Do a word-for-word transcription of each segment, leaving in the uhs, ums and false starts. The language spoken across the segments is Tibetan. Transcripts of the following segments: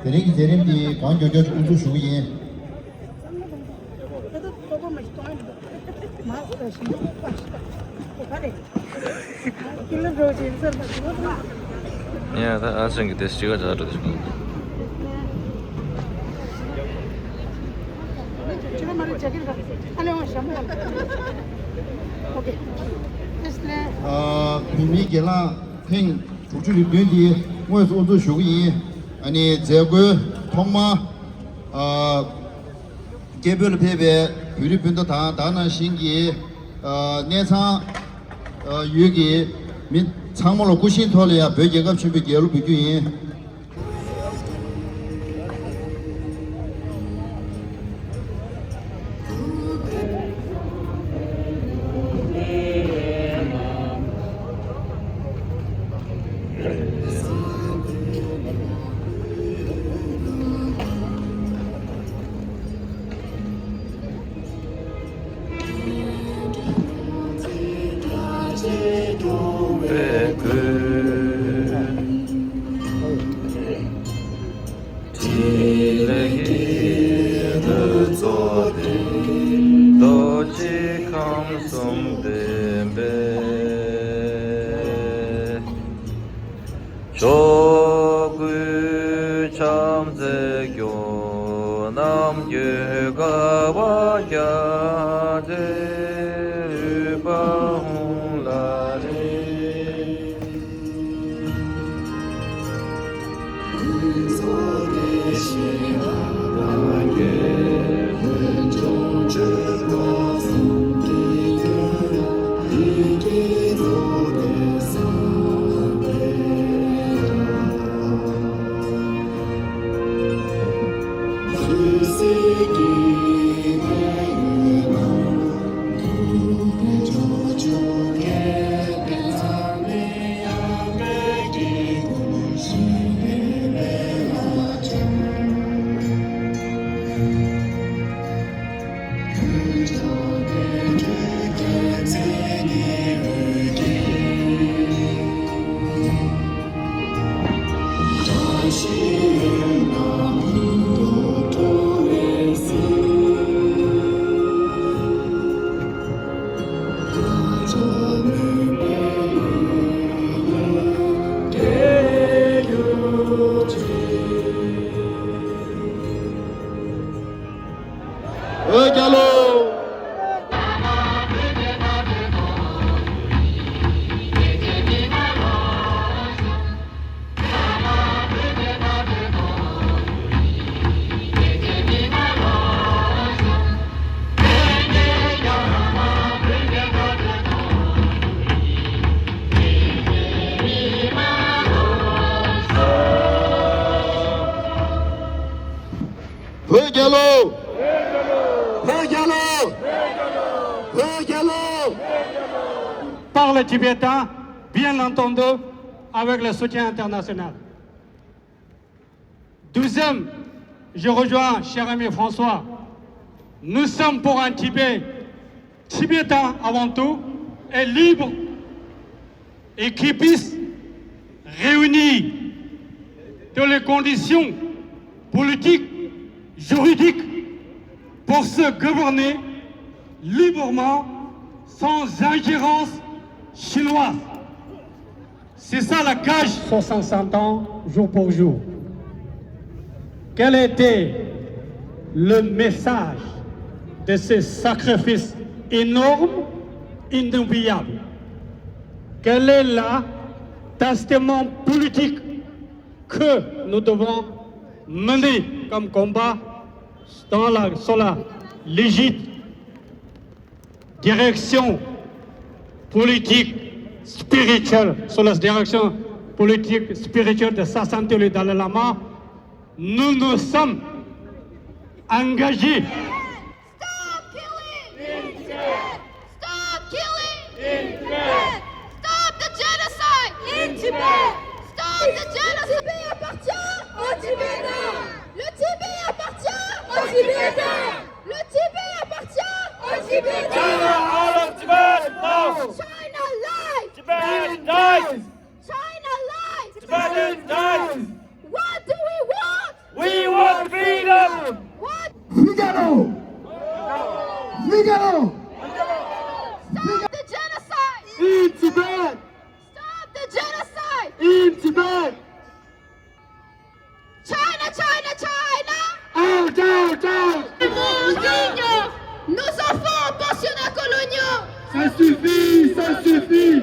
དེ་རིང་གི་མཛད་རིམ་འདི་གང་མགྱོགས་མགྱོགས་ཀྱིས་དབུ་འཛུགས་ཞུ་གི་ཡིན། ཡ་ད་ཨ་ཅང་གི་དེ་སྤྱི་ཁ་ཇ་འགྲོ་དེ་ཞིག་ཨ་བོད་མིའི་སྒེར་ལངས་ཐེངས་དྲུག་ཅུ་རེ་བདུན་འདི་དངོས་སུ་དབུ་འཛུགས་ཞུ་གི་ཡིན། ཨ་ནི་མཛད་སྒོའི་ཐོག་མ། ཨ། སྐད་འབོད་ལ་ཕེབས་པའི་བོད་རིགས་སྤུན་ཟླ་དང་དེ་ནང་བཞིན་གྱི་ཨ་གནས་ཚང་ཨ་ཡུལ་གྱི་མི་ཚང་མ་ལ་སྐུ་བཞིའི་ཐོག་ལ་ཡང་བོད་རྒྱལ་ཁབ་ཆེན་པོའི་རྒྱལ་གླུ་འབུལ་རྒྱུ་ཡིན། རྡོ་རྗེ་ཁམས་གསུམ་ལྡན་པའི། ཕྱོགས་ཀུན་བྱམས་བརྩེས་སྐྱོང་། ནམ་རྒྱུན་དགའ་བ་རྒྱ་མཚོའི་རོལ་པ་ཧཱུྃ་ལ་རེ། བོད་རྒྱལ་ལོ། བོད་རྒྱལ་ལོ། བོད་རྒྱལ་ལོ། བོད་རྒྱལ་ལོ། Par le tibétain, bien entendu, avec le soutien international. Deuxième, je rejoins cher ami François. Nous sommes pour un Tibet tibétain avant tout, et libre, et qui puisse réunir toutes les conditions politiques, juridiques pour se gouverner librement, sans ingérence chinoise. C'est ça la gage. Soixante-cinq ans, jour pour jour. Quel était le message de ce sacrifice énorme, inoubliable? Quel est le testament politique que nous devons mener comme combat dans la, sous la légide direction politique spirituelle, sous la direction politique spirituelle de Sa Sainteté le Dalai Lama, nous nous sommes engagés. Stop killing! In Tibet! Stop killing! In Tibet! Stop the genocide! In Tibet! Stop the genocide! Le Tibet appartient aux Tibétains! Le Tibet appartient aux Tibétains! Le Tibet appartient aux Tibétains! China out of Tibet now! China lies! Tibet dies! China lies! Tibet dies! What do we want? Nos enfants, pensionnats coloniaux. Ça suffit, ça suffit.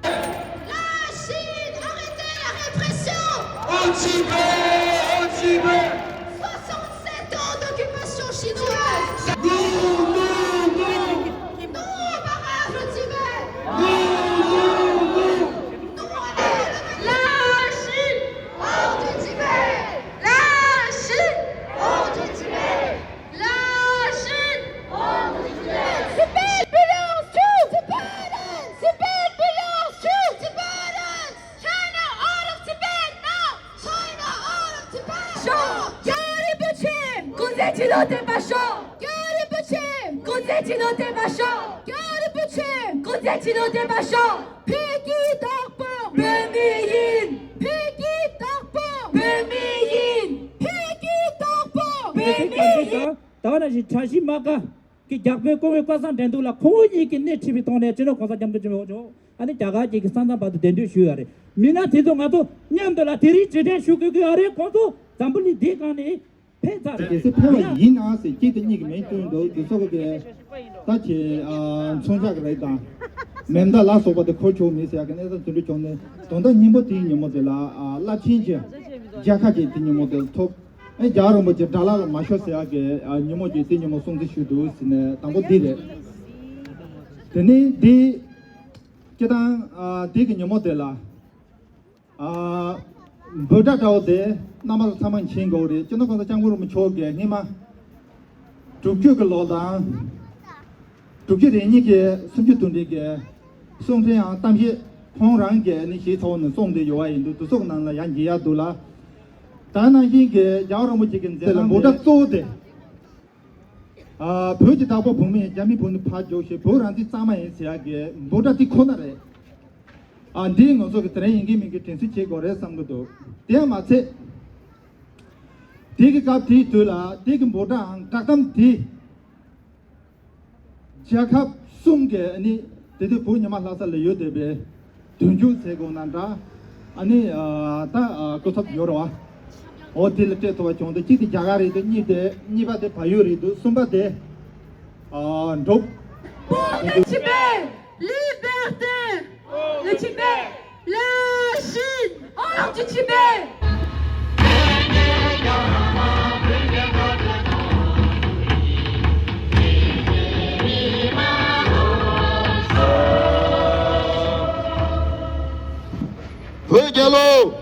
La Chine, arrêtez la répression. Au Tibet, au Tibet. Soixante-sept ans d'occupation chinoise. Non, non, non. Non au barrage au Tibet. Non, non, non. Non à la... La Chine, hors du Tibet. La Chine, hors du Tibet. La Chine, hors du Tibet. Tibet belongs to Tibetans. Tibet belongs to Tibetans. China out of Tibet now. China out of Tibet now. ཤོག་རྒྱལ་བ་རིན་པོ་ཆེ་སྐུ་ཚེ་ཁྲི་ལོ་བརྟན་པར་ཤོག་རྒྱལ་བ་རིན་པོ་ཆེ་སྐུ་ཚེ་ཁྲི་ལོ་བརྟན་པར་ཤོག་རྒྱལ་བ་རིན་པོ་ཆེ་སྐུ་ཚེ་ཁྲི་ལོ་བརྟན་པར་ཤོག་བོད་ཀྱི་བདག་པོ་བོད་མི་ཡིན། བོད་ཀྱི་བདག་པོ་བོད་མི་ཡིན། བོད་ཀྱི་བདག་པོ་བོད་མི་ཡིན། ད་ག་ནང་བཞིན་གྲྭ་བཞི་མ་ག་གི་རྒྱག་པའི་སྐུ་ངོ་བཀའ་བཟང་དྲན་གདུགས་ལ་ཁོ་བོ་ཉིད་ཀྱི་སྣེ་ཁྲིད་པའི་ཐོག་ནས་སྤྱི་ནོར་གོང་ས་སྐྱབས་མགོན་ཆེན་པོ་མཆོག་ཨ་ནི་རྒྱ་གར་གྱི་ས་མཚམས་བར་དུ་གདན་འདྲེན་ཞུས་ཡོད་རེད། མི་སྣ་དེ་ཚོ་ང་ཚོ་མཉམ་དུ་ལ་དེ་རིང་རྗེས་དྲན་ཞུ་དགོས་ཀྱི་ཡོད་རེད། ཁོང་ཚོ་འཛམ་བུ་གླིང་འདིའི་སྒང་ནས་ཕེབས་ཚར་རེད། གལ་སྲིད་ཕེབས་པ་ཡིན་ན་ཟེར་གཅིག་དང་གཉིས་ཀྱི་མིང་བཏོན་འདུག་དེ་ཚོ་གི་ད་ཁྱེད་མཚོན་ཆ་གི་རེད་དང་མེ་མདའ་ལ་སོགས་པ་དེ་འཁོར་ཆོག་མེད་ཟེར་ཡག་གི་གནས་སྟངས་དེ་འདྲ་བྱུང་ནས། དོན་དག་སྙིང་པོ་དེའི་ཉིན་མོ་དེ་ལ་རླབས་ཆེན་གྱི་མཇལ་ཁ་ཅིག་དེ་ཉིན་མོ་དེ་ལ་ཐོབ། ཨེ་རྒྱལ་བ་རིན་པོ་ཆེ་དགྲ་ལྷ་ལ་མ་ཤོར་ཟེར་ཡག་གི་ཉིན་མོ་ཅིག་དེ་ཉིན་མོ་སྲུང་བརྩི་ཞུས་འདུག་ཟེར་ནས་དང་པོ་འདི་རེད། དེ་ནས་འདི་སྤྱི་བཏང་འདི་གི་ཉིན་མོ་དེ་ལ། ཨ། འབོད་སྒྲ་འདྲ་བོ་དེ་རྣམ་པ་ཚོ་ཚང་མས་མཁྱེན་དགོས་རེད། སྤྱི་ནོར་གོང་ས་སྐྱབས་མགོན་རིན་པོ་ཆེ་མཆོག་གིས་སྔོན་མ་དྲུག་ཅུ་གི་ལོ་དང་དྲུག་ཅུ་རེ་གཉིས་ཀྱི་སུམ་ཅུ་དོན་བགྲང་གི་གསུང་འཕྲིན་ཡང་གཏམ་བཤད་ཁོང་རང་གིས་ནི་ཞིག་ཚོགས་ནས་གསུངས་ཏེ་ཡོད་པ་ཡིན་འདུག་དེ་ཚོ་གི་ནང་ལ་ཡང་འགྱེལ་ཡག་འདུག་ལ། ད་ནང་བཞིན་གྱི་རྒྱལ་བ་རིན་པོ་ཆེ་གི་མཛད་ལ་འབོད་སྒྲ་གཙོ་བོ་དེ། ཨ། བོད་ཀྱི་བདག་པོ་བོད་མི་ཡིན། རྒྱ་མི་བོད་ནས་ཕར་རྒྱུགས་ཤིག་བོད་རང་བཙན་གཙང་མ་ཡིན་ཟེར་ཡག་གི་འབོད་སྒྲ་དེ་ཁོ་ན་རེད། ཨ། འདིའི་ང་ཚོ་གི་དེ་རིང་ཡིན་གཅིག་མིན་གཅིག་དྲན་གསོ་བྱེད་དགོས་རེད་བསམ་གི་འདུག་དེ་ཡང་མ་ཚད། དེ་གི་སྐབས་དེའི་དུས་ལ་དེ་གི་འབོད་སྒྲའམ་བསྒྲགས་གཏམ་དེ། རྒྱལ་ཁབ་གསུམ་གྱི་ཨ་ནི་དེ་དུས་བོད་ཉི་མ་ལྷ་ས་ལ་ཡོད་བསྡད་པའི་དོན་བསྒྱུར་ཟེར་དགོས་ན་འདྲ། ཨ་ནི་ད་སྐུ་ཚབ་ཡོད་རེད་བ། འོ་དེ་ལ་སྤྲད་ཐུབ་པ་བྱུང་སྟེ་གཅིག་དེ་རྒྱ་གར་རེད་དེ་གཉིས་དེ་གཉིས་པ་དེ་བལ་ཡུལ་རེད་འདུག་གསུམ་པ་དེ་འབྲུག Pour le Tibet, liberté. Le Tibet, la Chine, hors du Tibet. བོད་རྒྱལ་ལོ།